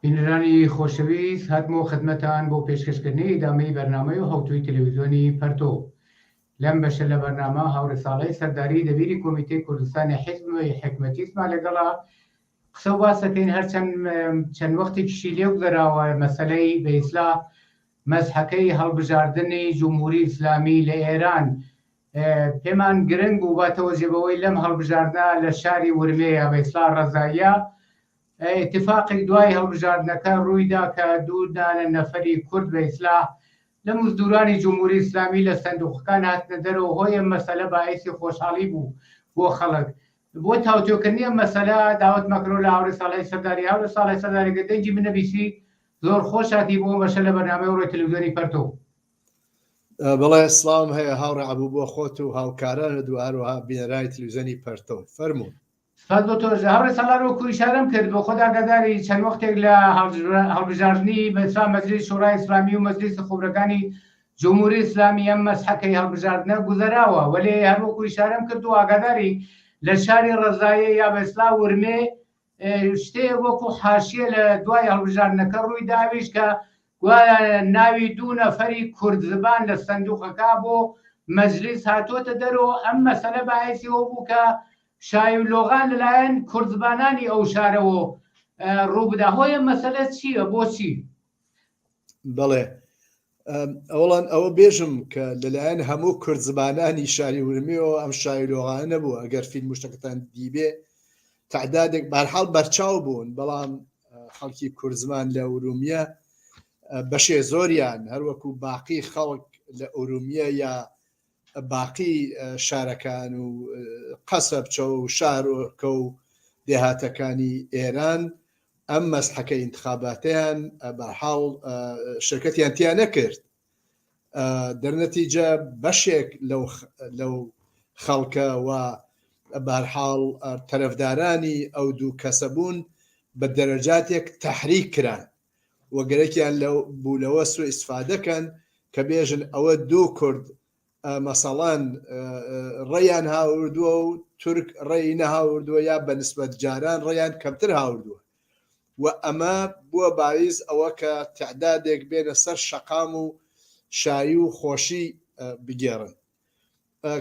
بینەرانی خۆشەویست هاتمەوە خدمەتان بۆ پێشکەشکردنی ئیدامەی بەرنامەی و حەوتووی تەلەویزیۆنی پەرتۆ. لەم بەشە لە بەرنامە هاوڕێ ساڵەی سەرداری دەبیری کۆمیتەی کوردستانی حیزب حکمەتیستمان لەگەڵە قسە و باس دەکەین هەرچەند چەند وەختێکیشی لێ گوزەراوە مەسەلەی بە ئیسلا مەزحەکەی هەڵبژاردنی جمهوری ئیسلامی لە ئێران پێمان گرنگ بوو بە تەوەجێ بەوەی لەم هەڵبژاردنە لە شاری ورمێ یا بە ئیسلا ڕەزاییە ئیتفاقێک دوای هەڵبژاردنەکە ڕوویدا کە دوو دانە نەفەری کورد بە ئیسلاح لە مزدورانی جمهوری ئیسلامی لە سەندوقەکان هاتنە دەرەوە هۆی ئەم مەسەلە باعیسی خۆشحاڵی بوو بۆ خەڵک بۆ تاوتوێکردنی ئەم مەسەلە داوەت مەکرۆ لە هاوڕێ ساڵحی سەرداری هاوڕێ ساڵح سەرداری گەر دەنگی من نەبیسی زۆر خۆش هاتی بۆ ئەم بەشە لە بەرنامەی ئەوڕۆی تەلەفزیۆنی پەرتۆ. بەڵێ سڵاوم هەیە هاوڕێ عەبوو بۆ خۆت و هاوکارانت و هەروەها بینەرانی تلویزیۆنی پەرتۆ فەرموون. سپاس بۆ تۆش هاوڕێ سالار وەکو ئیشارەم کرد بۆ خۆت ئاگاداری چەند وەختێک لە هەڵبژاردنی بەسا مەجلیس شورای ئیسلامی و مەجلیسی خوبرەکانی جمهوری ئیسلامی ئەم مەسحەکەی هەڵبژاردنە گوزەراوە وەلێ هەر وەکو ئیشارەم کرد و ئاگاداری لە شاری ڕەزایە یا بەسلا ورمێ شتێ وەکو حاشیە لە دوای هەڵبژاردنەکە ڕووی داویش کە گوایە ناوی دوو نەفەری کورد زبان لە سندوقەکە بۆ مەجلیس هاتۆتە دەرەوە ئەم مەسەلە باعیسی ئەوە بوو کە شای و لۆغان لەلایەن کوردزبانانی ئەو شارەوە ڕووبدا هۆی ئەم مەسەلە چییە بۆچی؟ بەڵێ ئەوڵان ئەوە بێژم کە لەلایەن هەموو کورد زمانانی شاری ورمێەوە ئەم شای لۆغانە نەبوو ئەگەر فیلم شتەکەتان دیبێ تعدادێک بارحاڵ بەرچاو بوون بەڵام خەڵکی کوردزمان لە ئورومیە بەشێ زۆریان هەروەکو باقی خەڵک لە ئورومیە یا باقی شارەکان و قەسەبچە و شارۆکە و دێهاتەکانی ئێران ئەم مەسحەکە ئینتخاباتیان بەحاڵ شرکەتیان تیا نەکرد دەرنەتیجە بەشێک لەو لەو خەڵکە و بەرحاڵ تەرەفدارانی ئەو دوو کەسە بوون بە دەرەجاتێک تەحریک کران و گەرەکیان لە بوو لەوە سوء ئیستفادە کەن کە بێژن ئەوە دوو کورد مەسەڵەن ڕێیان هاوردووە و تورک ڕێی نەهاوردووە یا بە نسبەت جاران ڕێیان کەمتر هاوردووە و ئەمە بووە باعیس ئەوە کە تعدادێک بێنە سەر شەقام و شایی و خۆشی بگێڕن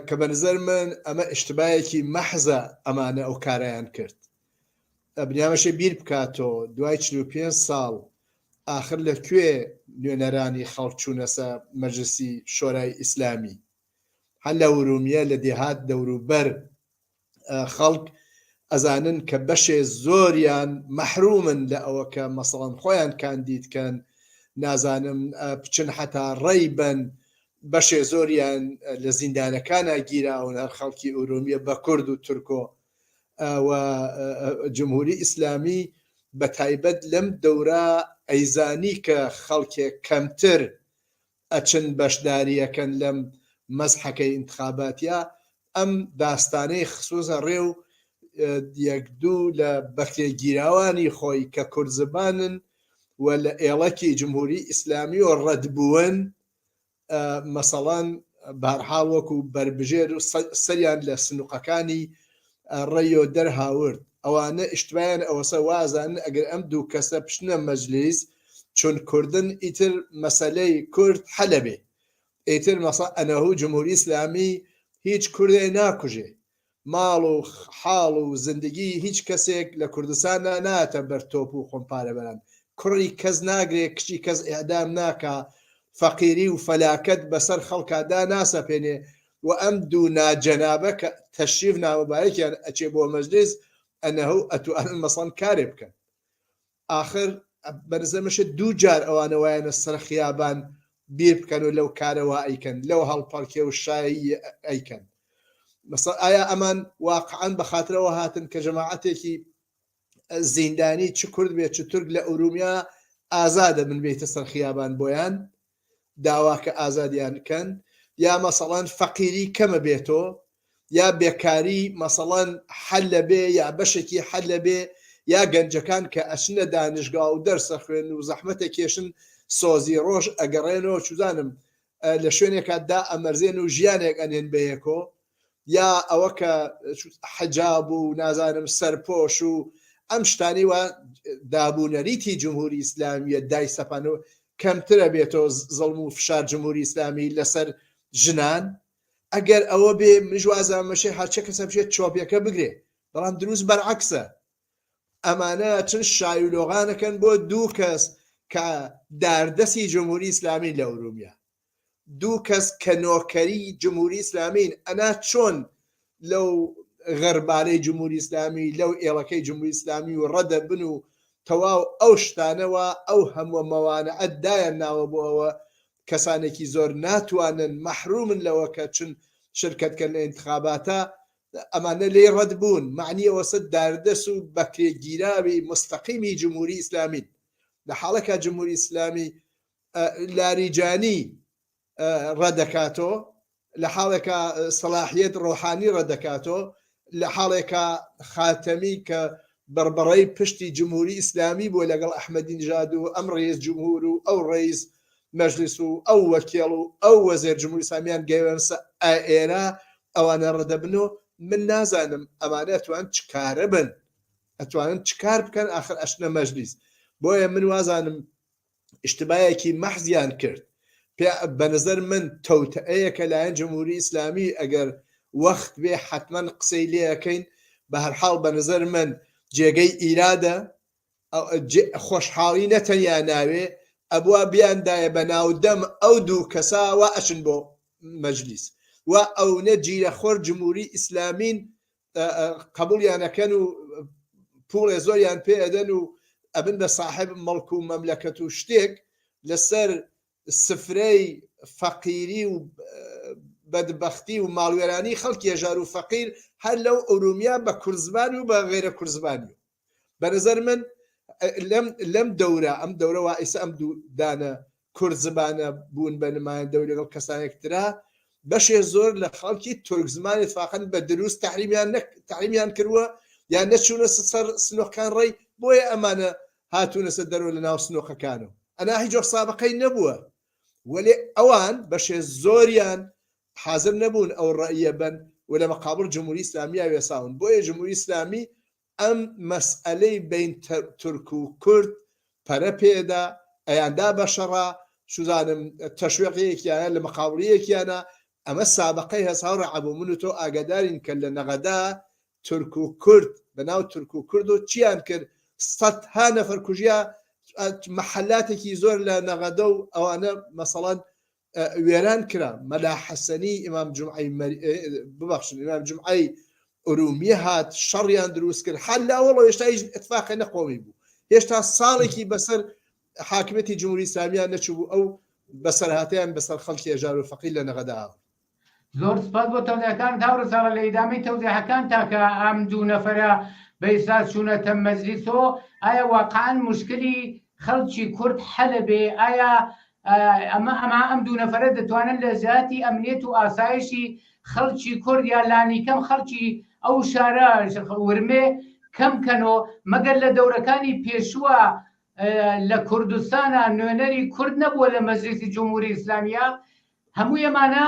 کە بە نظر من ئەمە ئیشتبایەکی مەحزە ئەمانە ئەو کارەیان کرد بنیامەشێ بیر بکاتەوە دوای 45 ساڵ ئاخر لە کوێ نوێنەرانی خەڵک چوونەسە مەجلسی شۆرای ئیسلامی هەر لە ورومیە لە دێهات دەوروبەر خەڵک ئەزانن کە بەشێ زۆریان مەحرومن لە ئەوە کە مەسەڵەن خۆیان کاندید کەن نازانم بچن حەتا ڕێی بەن بەشێ زۆریان لە زیندانەکانا گیراون هەر خەڵکی ئورومیە بە کورد و تورکۆ و جمهوری ئیسلامی بە تایبەت لەم دەورە ئەیزانی کە خەڵکێک کەمتر ئەچن بەشداریەکەن لەم مەزحەکەی ئینتخاباتیا ئەم داستانەی خسوزە ڕێ و یەک دوو لە بەکرێگیراوانی خۆی کە کوردزبانن و لە ئێڵەکی جمهوری ئیسلامیەوە ڕەت بوون مەسەڵەن بەهەرحاڵ وەکو بەربژێر و سەریان لە سنوقەکانی ڕێیۆ دەرهاورد ئەوانە ئیشتبایان ئەوەسە وازانن ئەگەر ئەم دوو کەسە بچنە مەجلیس چون کوردن ئیتر مەسەلەی کورد حەلەبێ ئیتر مەسە ئەنەهو جمهوری ئیسلامی هیچ کوردێ ناکوژێ ماڵ و حاڵ و زندگی هیچ کەسێک لە کوردستاندا نایەتە بەر تۆپ و خۆمپارەبەران، کوڕی کەس ناگرێ، کچی کەس ئیعدام ناکا، فەقیری و فەلاکەت بەسەر خەڵکا داناسەپێنێ و ئەم دوو ناجەنابە کە تەشریف ناموبارەکیان ئەچێ بۆ مەجلیس ئەنەهو ئەتوانن مەسەڵەن کارێ بکەن. ئاخر بەنزەر مشت دوو جار ئەوانە وایانە سەر خیابان بیر بکەن و لەو کارە وا ئەیکەن لەو هەڵپەڕکێ و شایی ئەیکەن مەسەڵ ئایا ئەمان واقعا بە خاترەوە هاتن کە جەماعەتێکی زیندانی چ کورد بێت چ تورک لە ئورومیا ئازادە من بێتە سەر خیابان بۆیان داوا کە ئازادیان کەن یا مەسەڵەن فەقیری کەمە بێتۆ یا بێکاری مەسەڵەن حەلە بێ یا بەشێکی حەلە بێ یا گەنجەکان کە ئەچنە دانشگا و دەرسە خوێن و زەحمەتە کێشن سۆزی ڕۆژ ئەگەڕێنەوە چوزانم لە شوێنێکا دا ئەمەرزێن و ژیانێک ئەنێن بەیەکۆ یا ئەوە کە حەجاب و نازانم سەرپۆش و. ئەم شتانەی وا دابونەریتی جمهوری ئیسلامیە دایسەپانەوە کەمترە بێتەوە زەڵم و فشار جمهوری ئیسلامی لەسەر ژنان ئەگەر ئەوە بێ منیش وازانم مەشێ هەرچە کەسە بچێت چۆپیەکە بگرێ بەڵام دروست بەرعەکسە ئەمانە چن شای و لۆغانەکەن بۆ دوو کەس کە داردەسی جمهوری ئیسلامی لە ئورومیە دوو کەس کە نۆکەری جمهوری ئیسلامین ئەنا چۆن لەو غەربالەی جمهوری ئیسلامی لەو ئێڵەکەی جمهوری ئیسلامی و ڕەدە بن و تەواو ئەو شتانەوە ئەو هەمووە مەوانعە دایان ناوە بۆ ئەوە کەسانێکی زۆر ناتوانن مەحرومن لەوە کە چن شرکەت کەن لە ئینتخاباتە ئەمانە لێی ڕەد بوون مەعنی ئەوەسە داردەس و بەکرێگیراوی مستەقیمی جمهوری ئیسلامین لە حاڵێکا جمهوری ئیسلامی لاریجانی ڕەدەکاتۆ لە حاڵێکا سەڵاحیەت ڕۆحانی ڕەدەکاتۆ لە حاڵێکا خاتەمی کە بڕبڕەی پشتی جمهوری ئیسلامی بووە لەگەڵ ئەحمەدی نژاد و ئەم ڕیس جمهور و ئەو ڕیس مەجلیس و ئەو وەکێڵ و ئەو وەزێر جمهوری ئیسلامیان گەیوەنسە ئێرە ئەوانە ڕەدەبن و من نازانم ئەمانە ئەتوان چ کارە بن ئەتوانن چ کار بکەن ئاخر ئەچنە مەجلیس بۆیە من وازانم ئیشتبایەکی مەحزیان کرد پێ بەنەزەر من تەوتئەیەکە لایەن جمهوری ئیسلامی ئەگەر وەخت بێ حەتمەن قسەی لێ ئەکەین بەهەرحاڵ بەنەزەر من جێگەی ئیرادە خۆشحاڵی نەتەنیا ناوێ ئەبوا بیاندایە بە ناودەم ئەو دوو کەسا وا ئەچن بۆ مەجلیس و ئەونە جیرەخۆر جمهوری ئیسلامین قبوڵیان ئەکەن و پوڵێ زۆریان پێ ئەدەن و ئەبن بە ساحب مەڵک و مەملەکەت و شتێک لەسەر سفرەی فەقیری و بەدبەختی و ماڵوێرانی خەڵکی هەژار و فەقیر هەر لەو ئورومیا بە کوردزمانی و بە غەیرە کوردزمانی بە نظر من لەم لەم دەورە ئەم دەورە وا ئیسە ئەم دوو دانە کورد زمانە بوون بە نمایندە و لەگەڵ کەسانێک ترا بەشێ زۆر لە خەڵکی تورک زمان اتفاقا بە دروست تحریمیان نەک تحریمیان کردووە یان نەچوونە سەر سنۆقەکان ڕێی بۆیە ئەمانە هاتوونەسە دەرەوە لە ناو سنۆقەکانەوە ئەنا هیچ وەخت سابقەی نەبووە وەلێ ئەوان بەشێ زۆریان حازر نەبوون ئەو ڕەئیە بەن و لە مقابڵ جمهوری ئیسلامیا وێساون بۆیە جمهوری ئیسلامی ئەم مەسئەلەی بەین تورک و کورد پەرە پێدا، ئەیاندا بە شەڕا، چوزانم تەشویقیەکیانە لە مقابڵیەکیانە، ئەمە سابقەی هەس هاوڕێ عەبۆ من و تۆ ئاگادارین کە لە نەغەدە تورک و کورد بە ناو تورک و کورد و چیان کرد سەدها نەفەر کوژیا مەحەلاتێکی زۆر لە نەغەدە و ئەوانە مەسەڵەن وێران کرا مەلا حەسەنی ئیمام جومعەی ببەخشن ئیمام جومعەی ئورومیە هات شەڕیان دروست کرد هەر لە ئەوەڵەوە هێشتا هیچ ئیتفاقێ نەقۆمی بوو هێشتا ساڵێکی بەسەر حاکمیەتی جمهوری ئیسلامیان نەچوو ئەو بەسەرهاتیان بەسەر خەڵکی هەژار و فەقیر لە نەغەدا هاورد. زۆر سپاس بۆ تەوزیحەکانت هاوڕێ ساڵح لە ئیدامەی تەوزیحەکانتا کە ئەم دوو نەفەرە بە ئیسرار چوونەتە مەجلیسۆ ئایا واقعەن موشکلی خەڵکی کورد حەلە بێ ئایا ئەمە ئەمە ئەم دوو نەفەرە دەتوانن لە جیهتی ئەمنیەت و ئاسایشی خەڵکی کورد یا لانیکەم خەڵکی ئەو شارە ورمێ کەم کەنۆ مەگەر لە دەورەکانی پێشووە لە کوردستانە نوێنەری کورد نەبووە لە مەجلیسی جمهوری ئیسلامیە هەمووی ئەمانە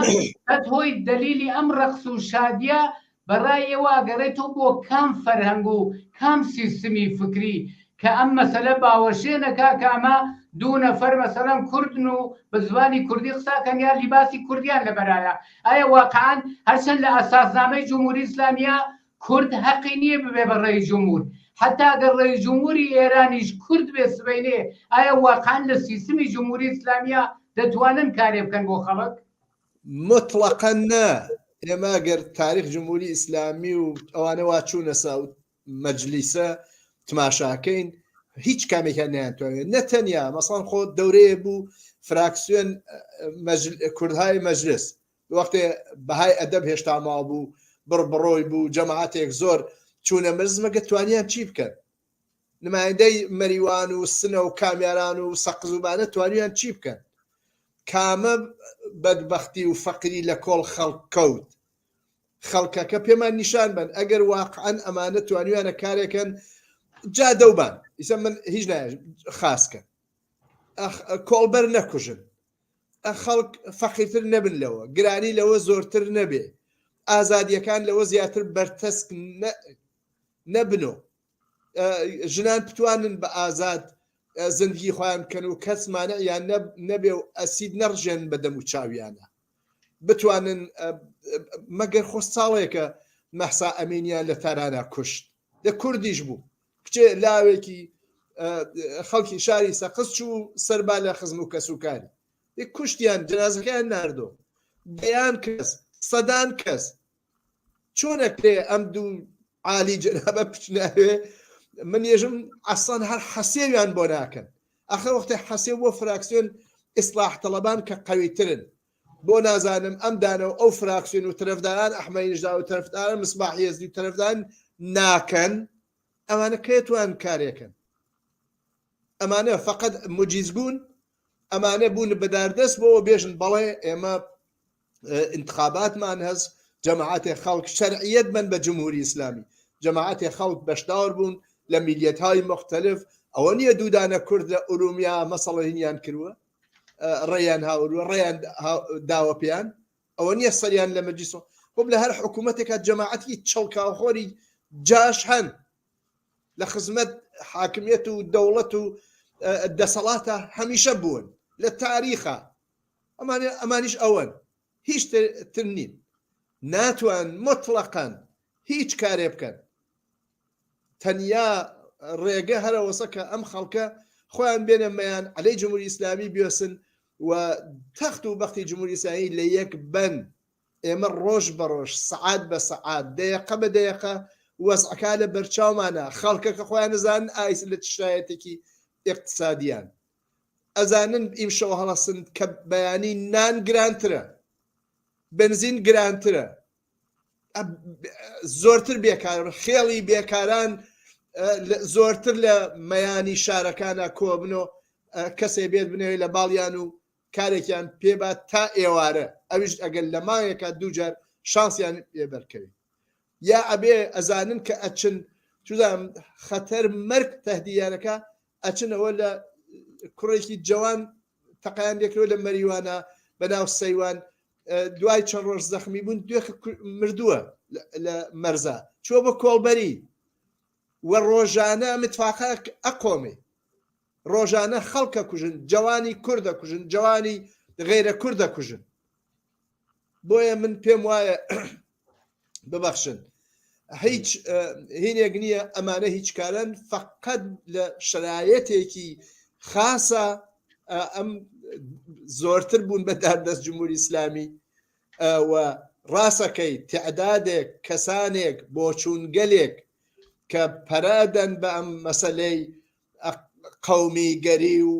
بەس هۆی دەلیلی ئەم ڕەقس و شادیە بە ڕای ئێوە ئەگەڕێتەوە بۆ کام فەرهەنگ و کام سیستمی فکری کە ئەم مەسەلە باوەشێنە کاکە ئەمە دوو نەفەر مەسەلەن کوردن و بە زبانی کوردی قسە کەن یا لیباسی کوردیان لەبەرایە ئایا واقعا هەرچەند لە ئەساسنامەی جمهوری ئیسلامیە کورد هەقی نییە ببێ بە ڕەئیس جمهور حەتا ئەگەر ڕەئیس جمهوری ئێرانیش کورد بێ سبەینێ ئایا واقعا لە سیستمی جمهوری ئیسلامیە دەتوانن کارێ بکەن بۆ خەڵک؟ موتڵەقەن نا، ئێمە گەر تاریخ جمهوری ئیسلامی و ئەوانە وا چوونەسە ئەو مەجلیسە تماشاکەین هیچ کامێکیان نەیانتوانێت نە تەنیا مەسەڵەن خۆ دەورەیە بوو فراکسیۆن کوردهای مەجلس وەختێ بەهای ئەدەب هێشتا مابوو بڕبڕۆی بوو جەماعەتێک زۆر چوونە مەجلس مەگە توانیان چی بکەن نمایندەی مەریوان و سنە و کامیاران و سەقز و بانە توانیان چی بکەن؟ کامە بەدبەختی و فەقری لە کۆڵ خەڵک کەوت؟ خەڵکەکە پێمان نیشان بەن ئەگەر واقعەن ئەمانە توانیویانە کارێکەن جا دەوبان ئیسە من هیچ نایە خاسکەن کۆڵبەر نەکوژن خەڵک فەقیرتر نەبن لەوە گرانی لەوە زۆرتر نەبێ ئازادیەکان لەوە زیاتر بەرتەسک نەبنۆ. ژنان بتوانن بە ئازاد زندگی خۆیان بکەن و کەس مانعیان نەبێ و ئەسید نەڕژێن بە دەم و چاویانە بتوانن مەگەر خۆ ساڵێکە مەحسا ئەمینیان لە تارانا کوشت دە کوردیش بوو کچێ لاوێکی خەڵکی شاری سەقز چوو سەربا لە خزم و کەسوکاری کوشتیان جنازەکەیان ناردۆ دەیان کەس سەدان کەس چۆن ئەکرێ ئەم دوو عالی جەنابە بچناوێ من یێژم ئەسڵەن هەر حەسێویان بۆ ناکەن ئەخر وەختێ حەسێو بۆ فراکسیۆن ئیسلاح تەڵەبان کە قەویترن بۆ نازانم ئەم دانە و ئەو فراکسیۆن و تەرەفداران ئەحمەدی نژاد و تەرەفداران مسباح یەزدی و تەرەفداران ناکەن ئەمانە کەی توان کارێکن ئەمانە فقط مجیزگون ئەمانە بوون بەداردەست بۆ بێژن بەڵێ ئێمە انتخاباتمان هەس جەماعەتێ خەڵک شەرعیەت بن بە جمهوری ئیسلامی جەماعەتێ خەڵک بەشدار بوون لە میلیەتهای مختلف ئەوە نییە دوودانە کورد لە ئورومیا مەسەڵە هینیان کردووە ڕێیان هاوروە ڕێیان داوە پێیان ئەوە نییە سەریان لە مەجلیس خۆ لە هەر حکوومەتێکا جەماعەتی چڵکاوخۆری جاش هەن لە خزمەت حاکمیەت و دەوڵەت و دەسەڵاتە هەمیشە بوون لە تاریخە ئەمانە ئەمانیش ئەوەن هیچ تر نین ناتوان مطلقاً هیچ کارێ بکەن تەنیا ڕێگە هەرەوەسە کە ئەم خەڵکە خۆیان بێنە مەیان عەلەی جمهوری ئیسلامی بێسن و تەخت و بەختی جمهوری ئیسلامی لە یەک بەن ئێمە ڕۆژ بە ڕۆژ سەعات بە سەعات دەیەقە بە دەیەقە وەزعەکە لە بەرچاومانە خەڵکەکە خۆیان نەزانن ئایس لە چ شایەتێکی ئیقتسادیان ئەزانن ئیمشەو هەڵەسن کە بەیانی نان گرانترە بنزین گرانترە زۆرتر بێکار خێڵی بێکاران زۆرتر لە مەیانی شارەکانە کۆبن و کەسێ بێت بنەوێت لە باڵیان و کارێکیان پێبات تا ئێوارە ئەویش ئەگەر لە مانگێکا دووجار شانسیان پێ بەرکەوێت یا ئەبێ ئەزانن کە ئەچن چزانم خەتەر مەرگ تەهدیدیانەکە ئەچنەوە لە کوڕێکی جوان تەقیان لێکرەوە لە مەریوانە بەناو سەیوان دوای چەند ڕۆژ زەخمی بوون دوێخ مردووە لە مەرزا چوە بۆ کۆڵبەری و ڕۆژانە متفاقە ئەقۆمێ ڕۆژانە خەڵکە کوژن جوانی کوردە کوژن جوانی غیرە کوردە کوژن بۆیە من پێم وایە ببەخشن هیچ هینێک نییە ئەمانە هیچ کارن فقط لە شرایەتێکی خاصە ئەم زۆرتر بوون بە داردەست جمهوری ئیسلامی و ڕاستەکەی تعدادێک کەسانێک بۆچوونگەلێک کە پەرادەن بە ئەم مەسلەی قەومیگەری و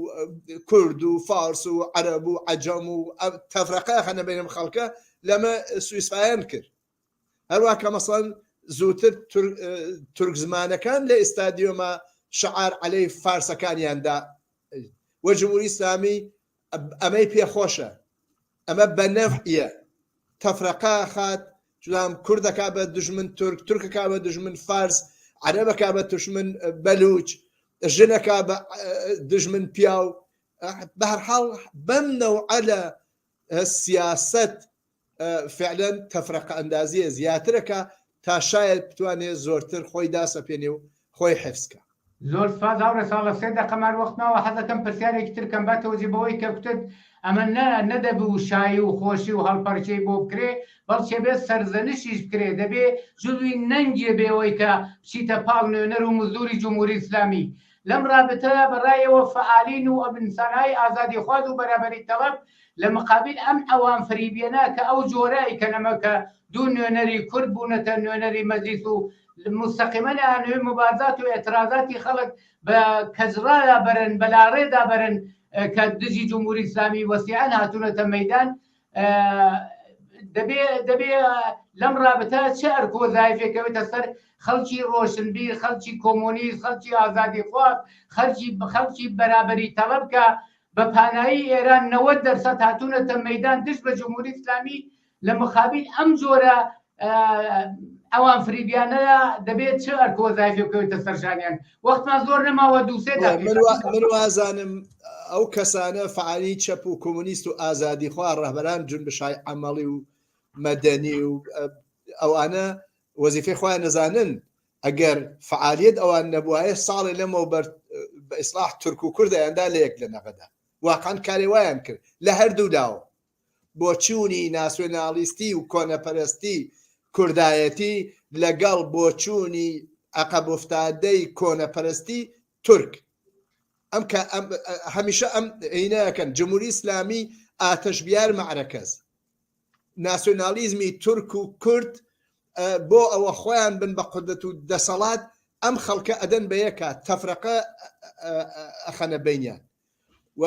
کورد و فارس و عەرەب و عەجەم و تەفرەقە خەنە بینم خەڵکە لەمە سویسفایان کرد هەروە کە مەسەن زووتر تورک زمانەکان لە ئستادیۆما شعار عەلەی فارسەکانیاندا و جمهوری ئیسلامی ئەمەی پێخۆشە ئەمە بە نەفعیە تەفرەقە ئەخات چزانم کورد ئەکا بە دوژمن تورک تورک ئەکا بە دوژمن فارس عەرەب ئەکا بە دوژمن بەلوچ ژن ئەکا بە دوژمن پیاو بەهەرحاڵ بەم نەوعە لە سیاسەت فعلا تەفرەقە ئەندازیە زیاترەکە تا شاید بتوانێت زۆرتر خۆی داسەپێنێ و خۆی حفزکە. زۆر سپاس هاوڕێ ساڵح سێ دەقەمان وەخت ماوە حەزەکەم پرسیارێکی تر کەم با تەوجی بەوەی کە کوتت ئەمە نە نەدەبوو شایی و خۆشی و هەڵپەرکێی بۆ بکرێ بەڵکێ بێ سەرزەنشیش بکرێ دەبێ جزوی نەنگێ بێ ئەوەی کە بچیتە پاڵ نوێنەر و مزدوری جمهوری ئیسلامی لەم رابتەدا بە رای ئێوە فەعالین و ئنسانهای ئازادیخواز و بەرابەری تەڵەب لە مقابل ئەم عەوام فریبیەنە کە ئەو جۆرە ئەیکەنەمە کە دوو نوێنەری کورد بوونەتە نوێنەری مەجلیس و موستەقیمەن ئەیانەوێ موبارزات و ئێترازاتی خەڵک بە کەجڕایا بەرن بە لاڕێدا بەرن کە دژی جمهوری ئیسلامی وەسیعەن هاتوونەتە مەیدان دەبێ دەبێ لەم ڕابتە چه ئەرک و وەزایفێک کەوێتە سەر خەڵکی ڕۆشنبیر خەڵکی کۆمۆنیست خەڵکی ئازادیخواز خەڵکی خەڵکی بەرابەری تەڵەب کە بە پانایی ئێران 90 دەرسەد هاتوونەتە مەیدان دژ بە جمهوری ئیسلامی لە مقابل ئەم جۆرە ئەوان فریبیانە دەبێت چ ئەرک و وەزایفێ بکەوێتە سەر شانیان وەختمان زۆر نەماوە دوو سێ دەقیقە. من وازانم ئەو کەسانە فەعالی چەپ و کۆمۆنیست و ئازادیخوا ڕەهبەران جونبشای عەمەڵی و مەدەنی و ئەوانە وەزیفەی خۆیان نەزانن. ئەگەر فعالیت ئەوان نەبوایە ساڵێ لەمەوبەر بە ئیسلاح تورک و کورد ئەیاندا لە یەک لە نەغەدە واقعا کارێ وایان کرد لە هەردوو لاوە بۆچوونی ناسیۆنالیستی و کۆنەپەرستی کوردایەتی لەگەڵ بۆچوونی عەقەبوفتادەی کۆنەپەرستی تورک ئەم کە ئەم هەمیشە ئەم هینەکەن جمهوری ئیسلامی ئاتەش بیار مەعرەکەس ناسیۆنالیزمی تورک و کورد بۆ ئەوە خۆیان بن بە قودرەت و دەسەڵات ئەم خەڵکە ئەدەن بە یەکا تەفرەقە ئەخەنە بینیان و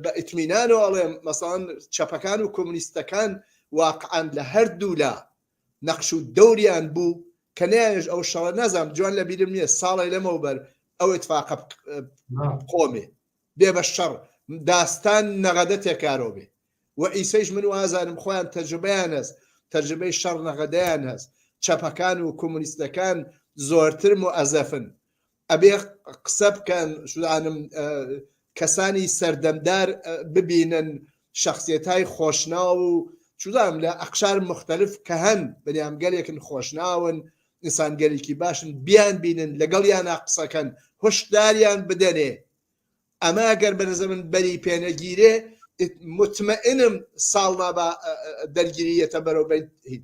بە ئیتمینانەوە ئەڵێم مەسەڵەن چەپەکان و کۆمونیستەکان واقعا لە هەردوولا نەقش و دەوریان بوو کە نەیانش ئەو شەڕە نازانم جوان لە بیرم نییە ساڵێ لەمەوبەر ئەو ئیتفاقە قۆمێ بێ بە شەڕ داستان نەغەدە تێکارۆ بێ و ئیسەیش من وازانم خۆیان تەجروبەیان هەس تەجروبەی شەڕ نەغەدەیان هەس چەپەکان و کۆمونیستەکان زۆرتر موئەزەفن ئەبێ قسە بکەن شوانم کەسانی سەردەمدار ببینن شخصیتای خۆشناو و چوزانم لە ئەقشار مختلف کە هەن بنیامگەلێکن خۆشناون ئینسانگەلێکی باشن بیان بینن لەگەڵیانە قسەکەن هۆشداریان بدەنێ ئەمە گەر بەنظر من بەری پێنەگیرێ مطمئنم ساڵ نابا دەرگیریەتە بەرەو بین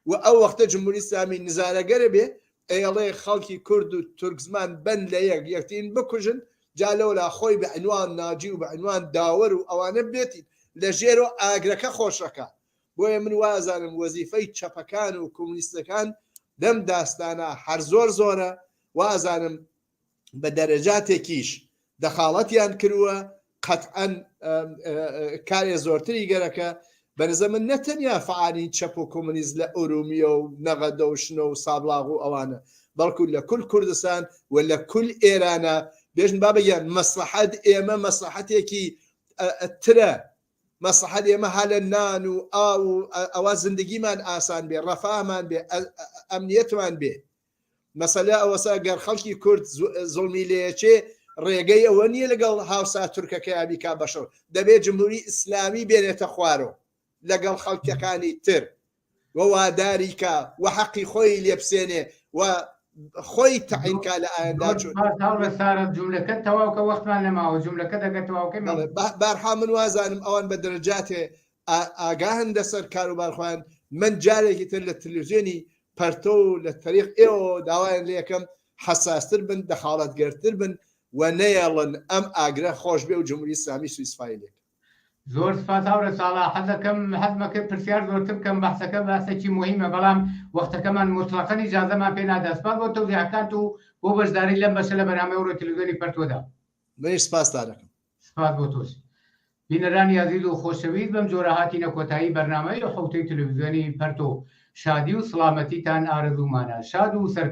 و ئەو وەختە جمهوری ئیسلامی نزارەگەرە بێ ئەیڵێ خەڵکی کورد و تورک زمان بن لە یەک یەکترین بکوژن جا لەولا خۆی بە عنوان ناجی و بە عنوان داوەر و ئەوانە بێتی لە ژێرەوە ئاگرەکە خۆشەکە بۆیە من وازانم وەزیفەی چەپەکان و کۆمونیستەکان لەم داستانە هەر زۆر زۆرە وازانم بە دەرەجاتێکیش دەخاڵەتیان کرووە قەتعەن کارێ زۆرتری گەرەکە بەنزە من نە تەنیا فعالین چەپ و کۆمونیست لە ئورومیە و نەغەدە و شنۆ و سابڵاغ و ئەوانە بەڵکو لە کول کوردستان و لە کول ئێرانە بێژن بابە گیان مەسلحەت ئێمە مەسلحەتێکی ترە مەسلحەت ئێمە ها لە نان و ئاو و ئەوە زندگیمان ئاسان بێ ڕەفامان بێ ئەمنیەتمان بێ مەسەلە ئەوەسە گەر خەڵکی کورد زوڵمی لێچێ ڕێگەی ئەوە نییە لەگەڵ هاوسا تورکەکەیا بیکا بەشەڕ دەبێت جمهوری ئیسلامی بێنێتە خوارەوە لەگەڵ خەڵکەکانی تر و واداری کا و حەقی خۆی لێبسێنێ و خۆی تەعین کا لە ئایندە چون هاوڕێ سارە جملەکە تەواو کە وەختمان نەماوە جملەکە دەگە تەواوکەی بارحا من وازانم ئەوان بە دەرەجاتێ ئاگاهن لەسەر کاروبار خۆیان من جارێکی تر لە تلویزیۆنی پەرتۆ و لە تەریق ئێوەوە داوایان لێکەم حەساستر بن دەخاڵەتگەرتر بن و نەیەڵن ئەم ئاگرە خۆش بێ و جمهوری ئیسلامی سوئیسفای لێ زۆر سپاس هاوڕێ ساڵح حەزەکەم حەزمەکرد پرسیار زۆرتر بکەم بەحسەکە باسێکی موهیمە بەڵام وەختەکەمان موتڵەقەن ئیجازەمان پێ نادا سپاس بۆ تەوزیحەکانت و بۆ بەشداری لەم بەشە لە بەرنامەی ئەوڕۆی تەلەفزیۆنی پەرتۆدا. منیش سپاستان ئەکەم. سپاس بۆ تۆش. بینەرانی ئازیز و خۆشەویست بەم جۆرە هاتینە کۆتایی بەرنامەی حەوتەی تەلەفزیۆنی پەرتۆ. شادی و سڵامەتیتان ئارەزوومانە. شاد و سەرکەوتوو.